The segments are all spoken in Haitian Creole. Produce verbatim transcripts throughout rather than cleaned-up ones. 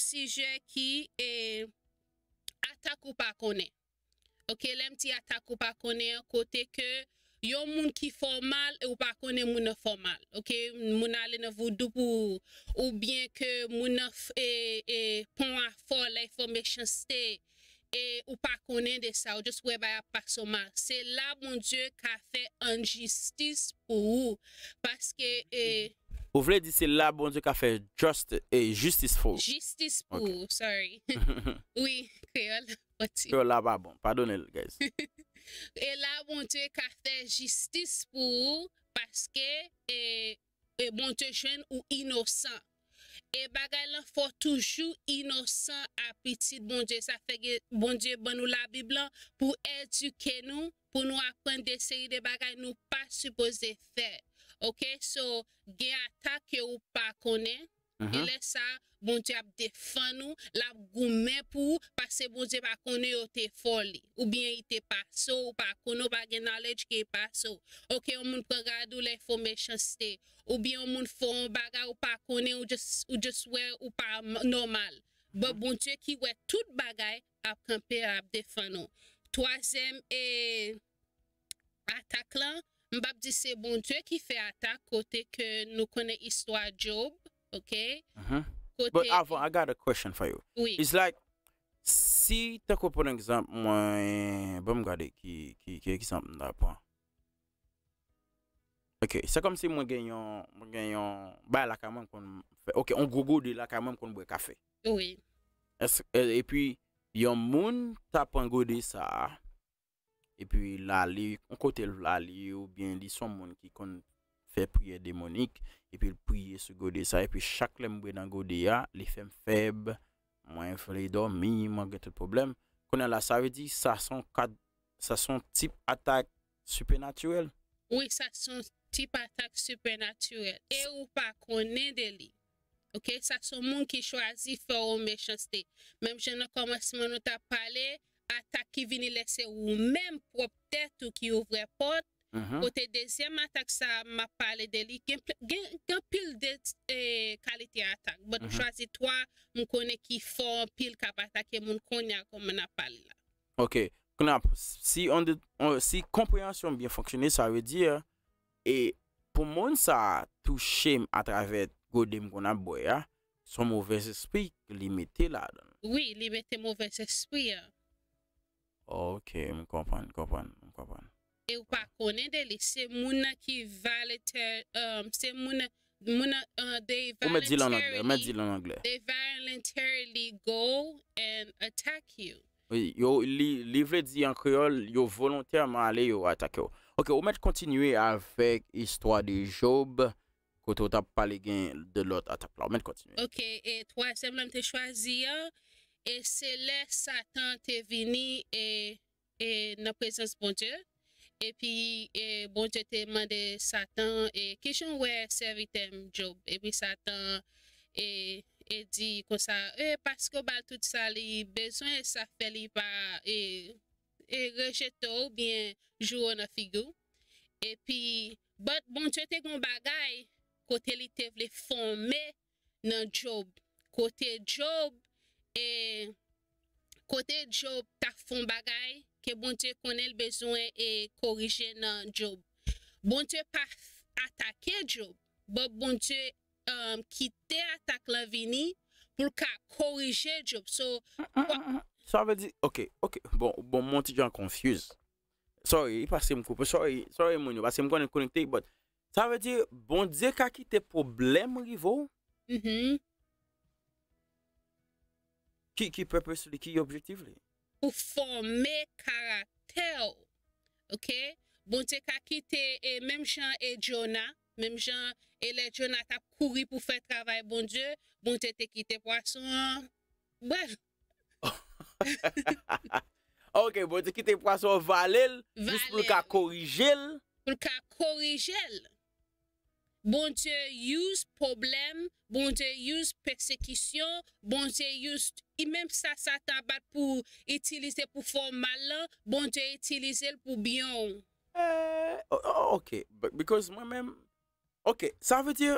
sijè ki, e, atak ou pa konnen. Ok, lè m di atak ou pa konnen an, kote ke yon moun ki fè w mal e ou pa konnen moun nan fè w mal. Ok, moun nan ale nan voudou pou ou, oubyen ke moun nan f- e, e, pran w a fò, lè fè w mechanste, e ou pa konnen de sa, ou just wè bagay ap pase w mal. Se la Bondye ka fè an jistis pou ou. Paske, e, Ou vle di se la Bondye ka fè just e jistis pou ou. Jistis pou ou, sorry. Wi, kreyòl pati. Kreyòl la pa bon. Padone l, guys. E la Bondye ka fè jistis pou ou paske, e, e Bondye jwenn ou inosan. E bagay lan fò toujou inosan a pitit Bondye. Sa fè gen Bondye ban nou Labib lan pou edike nou, pou nou aprann de seri de bagay nou pa sipoze fè. Ok, so gen atak ke ou pa konnen. E lè sa, Bondye ap defann ou, l ap goumen pou ou, paske Bondye pa konnen yo te fè w li. Oubyen li te pase w, ou pa konnen, ou pa gen knowledge ke li pase w. Ok, yon moun pran gade w lè fè w mechanste. Oubyen yon moun fè w yon bagay ou pa konnen, ou just, ou just wè ou pa m- nòmal. But Bondye ki wè tout bagay ap kanpe, ap defann ou. Twazyèm, e, atak lan, m p ap di se Bondye ki fè atak kote ke nou konnen istwa Job, ok? But avan, I got a question for you. Wi. It's like, si tankou pran egzanp, mwen, ban m gade ki, ki, ki egzanp m ta pran. Ok, se kòmsi mwen gen yon, mwen gen yon bay lakay mwen m konn fè. Ok, yon gwo gode lakay mwen m konn bwè kafe. Wi. Èske, e- epi, yon moun ta pran gode sa a, epi l ale yon kote l vle ale, oubyen li se yon moun ki konn fè priyè demonik, epi l priye sou gode sa, epi chak lè m bwè nan gode a, li fè m fèb, mwen vle dòmi, mwen gen tout pwoblèm. Kounye a la, sa vle di sa se yon kad, sa se yon tip atak sipenatirèl? Wi, sa se yon tip atak sipenatirèl. E ou pa konnen de li. Ok, sa se yon moun ki chwazi fè w mechanste. Menm jan nan kòmansman nou t ap pale, atak ki vini lè se ou menm pwòp tèt ou ki ouvè pòt. Kote dezyèm atak sa a m ap pale de li, gen, gen, gen anpil de e, kalite atak. But m chwazi twa m konnen ki fò anpil k ap atake moun kounye a kòman n ap pale la. Ok. Kounye a, si, on de, on, si konpreyansyon m byen fonksyone, sa vle di, e pou moun sa a touche m atravè gode m konn ap bwè a, se yon movèzespri li mete ladan l. Wi, li mete movèzespri a. Ok, m konprann, konprann, m konprann. E ou pa konnen de li. Se moun nan ki volonte, um, se moun nan, moun nan, uh, they Ou mèt di l an anglè, ou mèt di voluntarily, l an anglè. They voluntarily go and attack you. Wi, yo, li, li vle di an kreyòl, yo volontèman ale, yo atake w. Ok, ou mèt kontinye avèk istwa de Job, kote w t ap pale gen de lòt atak la. Ou mèt kontinye. Ok, e twazyèm lan m te chwazi an, e se lè Satan te vini e, e nan prezans Bondye. Epi e, Bondye te mande Satan, e kijan w wè sèvitè m Job? Epi Satan e, e di konsa, e paske w ba l tout sa li bezwen, e sa fè li pa e, e rejete w oubyen joure w nan figi w. Epi, but Bondye te gen yon bagay kote li te vle fòme nan Job. Kote Job, e, kote Job t ap fè yon bagay ke Bondye konnen l bezwen e korije nan Job. Bondye pa f- atake Job, but Bondye um, kite atak lan vini pou l ka korije Job. So, Sa vle di, ok, ok, bon, bon, mwen ti jan confuse. Sorry, paske m koupe, sorry, sorry moun yo, paske m konnen konekte, but sa vle di Bondye ka kite pwoblèm rive w? Mhm. Ki, ki purpose li, ki objektif li? Pou fòme karaktè w. Ok? Bondye ka kite, e menm jan e Jona, menm jan e lè Jona t ap kouri pou fè travay Bondye, Bondye te kite pwason an. Bref. Ok, Bondye kite pwason an vale l, jis pou l ka korije l. Pou l ka korije l. Bondye use pwoblèm, Bondye use pèsekisyon, Bondye use, e menm sa Satan ap bat pou itilize pou fè w mal lan, Bondye itilize l pou byen w. Eh, o- o- ok, be- because mwen menm, ok, sa vle di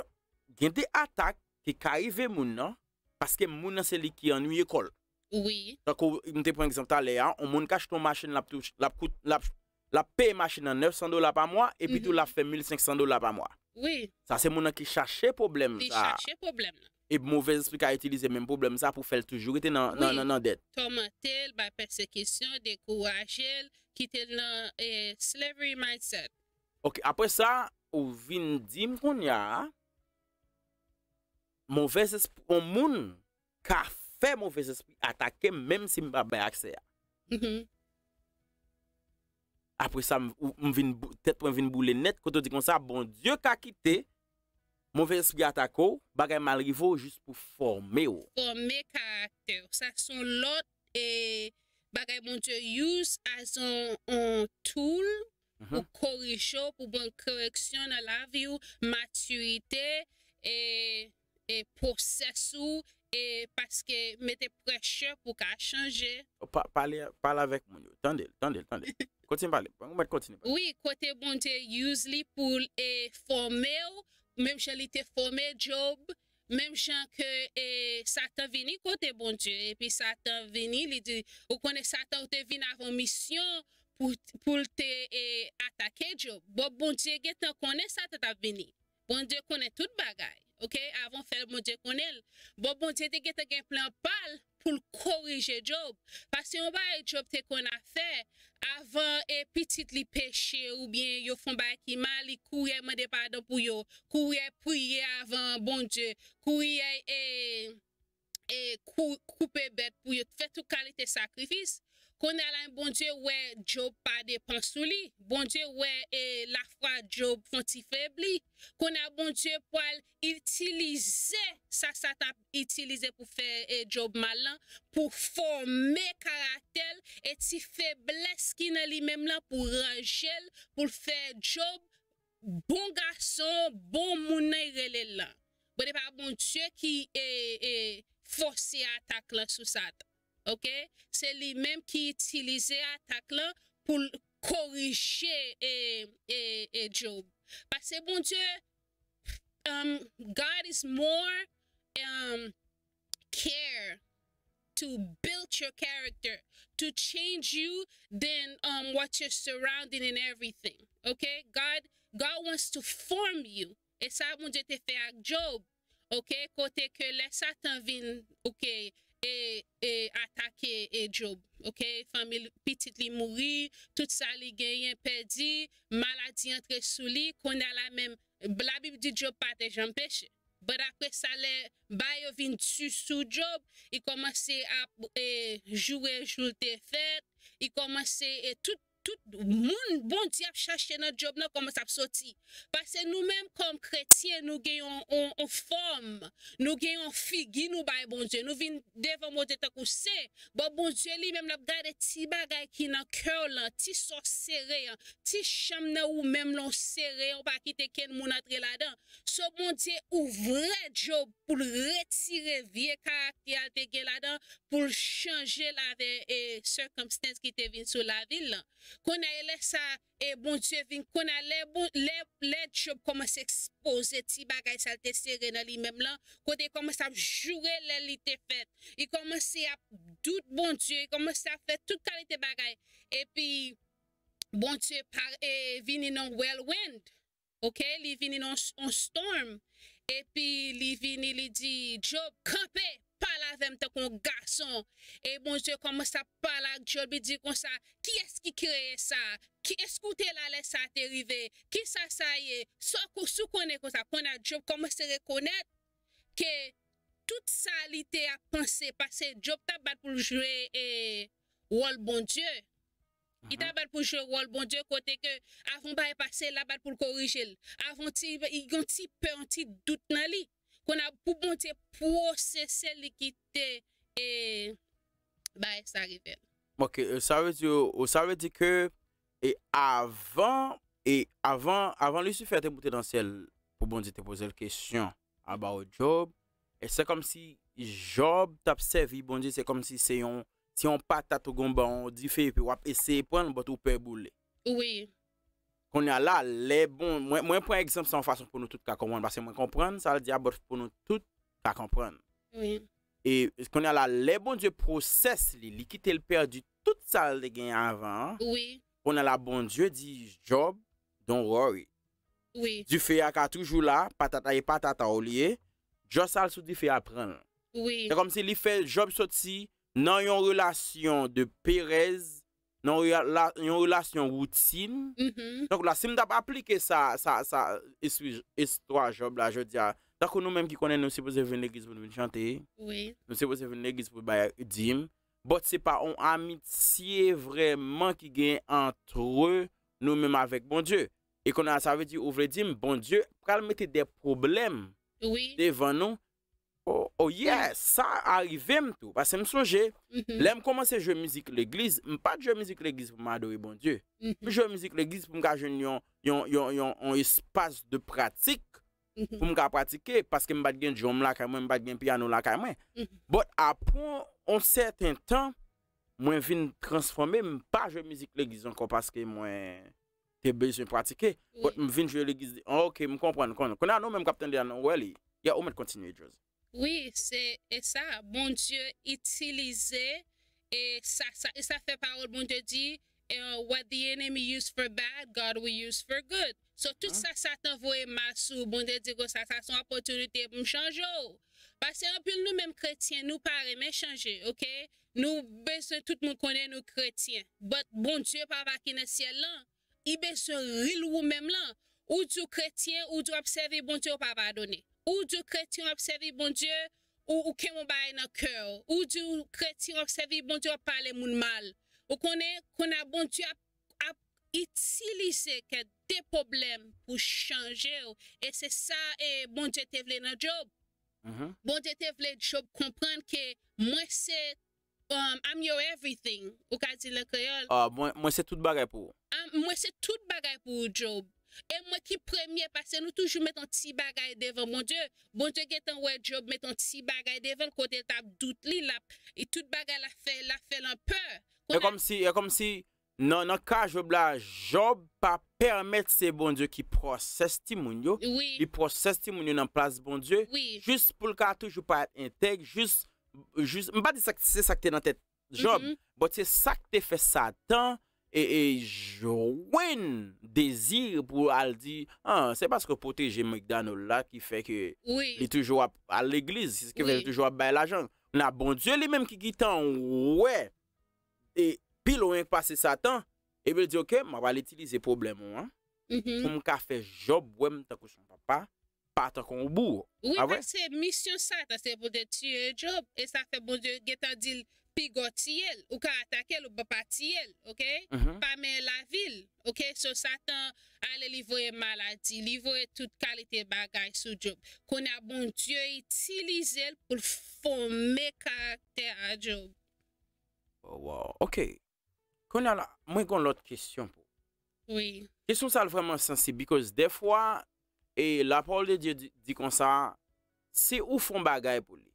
gen de atak ki ka rive moun nan, Paske moun nan se li ki annuiye kò l. Wi. Tankou m te pran egzanp talè a, yon moun k achte yon machin, l ap touch, l ap kout, l ap, l ap peye machin nan nèf san dola pa mwa, epi tou l ap fè mil senk san dola pa mwa. Wi. Sa se moun nan ki chache pwoblèm Li sa. Chache pwoblèm nan. E movèz espri ka itilize menm pwoblèm sa pou fè l toujou rete nan, nan, Wi. nan, nan dèt. Tòmante l, bay pèsekisyon, dekouraje l, kite l nan eh, slavery mindset. Ok, apre sa, ou vin di m kounye a, movèz espri, yon moun ka fè movèz espri atake m, menm si m pa bay aksè a. Mhm. Apre sa, m, ou- m vin bou- tèt mwen vin boule nèt, kote w di konsa, Bondye ka kite movèz espri atake w, bagay mal rive w, jis pou fòme w. Fòme karaktè w. Sa se yon lòt e bagay Bondye use as on, on tool pou Mhm. korije w, pou ban koreksyon nan lavi w, matirite, e, e pwosès ou, e paske mete pressure pou ka chanje. Pa, pale, pale avèk moun yo. Tande l, tande l, tande l. Kontinye pale. Ou mèt kontinye pale. Wi, kote Bondye use li pou l e fòme w, menm jan li te fòme Job, menm jan ke e, Satan vini kote Bondye, epi Satan vini, li di, ou konnen Satan ou te vin avon misyon pou, pou l te e, atake Job. Bon, Bondye gentan konnen Satan t ap vini. Bondye konnen tout bagay. Ok, avan fè l, Bondye konnen l. Bon, Bondye te gentan gen plan pa l pou l korije Job. Paske yon bagay Job te konn ap fè, avan e pitit li peche oubyen yo fè yon bagay ki mal, li kouri al mande padon pou yo, kouri al priye avan Bondye, kouri al e, e kou, koupe bèt pou yo, fè tout kalite sakrifis. Kounye a la, Bondye wè Job pa depan sou li. Bondye wè e, lafwa Job fè yon ti febli. Kounye a, Bondye pral itilize sa Satan ap itilize pou fè e, Job mal lan, pou fòme karaktè l, e ti feblès ki nan li menm lan pou ranje l, pou l fè Job bon gason, bon moun nan li rele l lan. Bon, e pa Bondye ki e, e, fòse atak lan sou Satan. Ok? Se li menm ki itilize atak lan pou l korije e, e, e Job. Paske Bondye, um, God is more um, care to build your character, to change you than um, what you're surrounding and everything. Ok? God, God wants to form you. E sa Bondye te fè ak Job. Ok? Kote ke lè Satan vin, ok, e, e atake e Job. Ok? Fanmi l, pitit li mouri, tout sa li genyen pèdi, maladi antre sou li, kounye a la menm, Labib di Job pa te janm peche. But apre sa, lè bagay yo vin di sou Job, li kòmanse ap e, joure jou l te fèt, li kòmanse e tout, tout moun Bondye ap chache nan Job nan kòmanse ap soti. Paske nou menm kòm kretyen, nou gen yon, yon, yon fòm, nou gen yon figi nou bay Bondye. Nou vin devan Bondye tankou sen. Bon, Bondye li menm l ap gade ti bagay ki nan kè w lan, ti sa w sere an, ti chanm nan ou menm lan w sere an, ou pa kite kenn moun antre ladan. So Bondye ouvre Job pou l retire vye karaktè a l te gen ladan, pou l chanje l avè e, circumstance ki te vin sou lavi l lan. Kounye a, e lè sa, e Bondye vin, kounye a, lè, bon, lè, lè Job kòmanse ekspoze ti bagay sa l te sere nan li menm lan, kote l kòmanse ap joure lè li te fèt, li kòmanse ap dout Bondye, li kòmanse ap fè tout kalite bagay. Epi, Bondye pa, e, vini nan whirlwind. Ok, li vini nan s- on storm. Epi li vini, li di, Job, kanpe, pale avè m tankou yon gason. E Bondye kòmanse ap pale ak Job, li di konsa, kiyès ki kreye sa? Ki, èske w te la lè sa te rive? Kisa sa ye? Sa w ko- si w konnen konsa, kounye a Job kòmanse rekonèt ke tout sa li te ap panse, paske Job t ap bat pou l jwe e, wòl Bondye. Li ta bat pou l jwe wòl Bondye kote ke avan bagay pase, l ap bat pou l korije l. Avan ti, yon ti pè, yon ti dout nan li. Kounye a pou Bondye pwosese li kite e bagay sa rive l. Ok, e sa vle di, e sa vle di ke e avan, e avan, avan Lisifè te moute nan syèl pou Bondye te poze l kesyon about Job, e se kòmsi Job t ap sèvi Bondye, se kòmsi se yon, se yon patat ou gon ban yon dife epi w ap eseye pran l, but ou pè boule. Wi, Kounye a la, lè bon, mwen, mwen pran egzanp sa yon fason pou nou tout ka konprann, paske mwen konprann sa l di a, but pou nou tout ka konprann. wi. E kounye a la, lè Bondye pwosès li, li kite l pèdi tout sa l te gen avan an. Wi, Kounye a la, Bondye di Job, don't worry. wi, Dife a ka toujou la, patata e patata w li ye. Just al sou dife a pran l. wi. Se kòmsi li fè Job soti nan yon relasyon de perèz, nan yon rela- yon relasyon woutin. Mhm, Donk la, si m t ap aplike sa, sa, sa, istri- istwa Job la, jodi a, tankou nou menm ki konnen nou sipoze vin legliz pou nou vin chante, wi. nou sipoze vin legliz pou bay dim, but se pa yon amitye vrèman ki gen antre nou menm avèk Bondye. E kounye a, sa vle di, ou vle di m, Bondye pral mete de pwoblèm Wi. devan nou. Oh, oh yes, sa arive m tou. Paske m sonje, Mhm, lè m kòmanse jwe mizik legliz, m pa t jwe mizik legliz pou m adore Bondye. M mhm, jwe mizik legliz pou m ka jwenn yon, yon, yon, yon, yon espas de pratik mhm, pou m ka pratike, paske m pa t gen drum lakay mwen, m pa t gen pyano lakay mwen. mhm. But apre yon sèten tan, mwen vin transfòme, m pa jwe mizik legliz ankò paske mwen te bezwen pratike. But Wi. M vin jwe legliz, oh, ok, m konprann. Kounye a nou menm k ap tande a, nou wè li. Ya, ou mèt kontinye, Joz. Wi, se e sa. Bondye itilize e sa, sa, e sa fè pawòl Bondye di, eh, what the enemy used for bad, God will use for good. So, tout sa Satan voye mal sou ou, Bondye di konsa, sa se yon opòtinite pou m chanje w. Paske anpil nou menm kretyen, nou pa renmen chanje, oke? Nou bezwen tout moun konnen nou kretyen. But Bondye papa ki nan syèl lan, li bezwen real ou menm lan. Ou di w kretyen, ou di w ap sèvi Bondye, ou pa padone. Ou di w kretyen, w ap sèvi Bondye, ou, ou kenbe yon bagay nan kè w. Ou di w kretyen, w ap sèvi Bondye, w ap pale moun mal. Ou konnen, kounye a Bondye ap, ap itilize kèk de pwoblèm pou chanje w. E se sa e Bondye te vle nan Job. Mhm. Bondye te vle Job konprann ke mwen se um, I'm your everything, ou ka di l an kreyòl. Ah, mwen, mwen se tout bagay pou ou. Ah, mwen se tout bagay pou ou, Job. E mwen ki premye, paske nou toujou met yon ti bagay devan Bondye. Bondye gentan wè Job met yon ti bagay devan l, kote l t ap dout li, l ap, e tout bagay l ap fè, l ap fè l an pè. E kòmsi, e kòmsi nan, nan ka Job la, Job pa pèmèt se Bondye ki pwosès timoun yo. Wi, Li pwosès timoun yo nan plas Bondye. wi, Jis pou l ka toujou parèt entèg, jis, jis, m pa di sa k- se sa k te nan tèt Job, Mhm. But se sa k te fè Satan e, e jwenn dezi pou al di, ah, se paske w pwoteje McDonald la ki fè ke wi, li toujou ap al legliz, se ki fè li Wi. toujou ap bay lajan. Nan Bondye li menm ki gentan wè e pi lwen pase Satan, epi l di, ok, m ap al itilize pwoblèm ou an mhm. Pou m ka fè Jòb wè m tankou son papa, pa tankou yon boug. Wi, Ah ouais? Paske misyon Satan se pou te tiye Jòb. E sa fè Bondye gentan di l piga w tiye l. Ou ka atake l, ou pa tiye l, oke? Mhm. Pa men lavi l, oke? So Satan ale li voye maladi, li voye tout kalite bagay sou Jòb. Kounye a Bondye itilize l pou l fòme karaktè a Jòb. Oh, wow. Ok. Kounye a la, mwen gen yon lòt kesyon pou ou. Wi. Kesyon sa l vrèman sansib, because dèfwa, e lapawòl de Dye di, di konsa, si ou fè yon bagay pou li,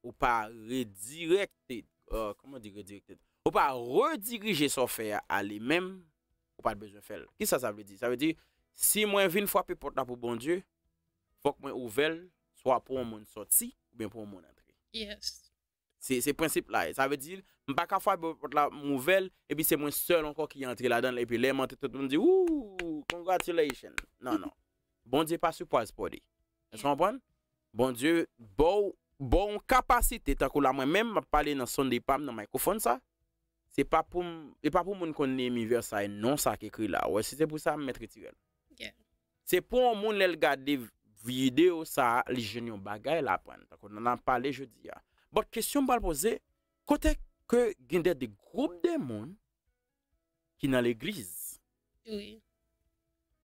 ou pa redirekte, uh, kòman di redirekte? Ou pa redirije sa w fè a, a li menm, ou pa t bezwen fè l. Kisa sa vle di? Sa vle di, si mwen vin frape pòt la pou Bondye, fòk mwen ouvè l, swa pou yon moun sòti, oubyen pou yon moun antre. Yes. Se, se prensip la. Sa vle di, m pa ka frape pòt la, m ouvè l, epi se mwen sèl ankò ki antre ladan l, epi lè m antre, tout moun di, ooh, congratulations. Non, non. Bondye pa sipwaze pòde. Èske w konprann? Bondye ba w, ba w yon kapasite, tankou la mwen menm, m ap pale nan Sunday pa m, nan mikrofòn sa. Se pa pou m, se pa pou moun konn Nehemie Versailles, non, sa k ekri la. Ou wè, si se pou sa, m mèt retire l. Yeah. Se pou yon moun lè l gade videyo sa a, li jwenn yon bagay l aprann. Tankou n ap pale jodi a. But kesyon m pral poze, kote ke gen de, de gwoup de moun ki nan legliz, Wi.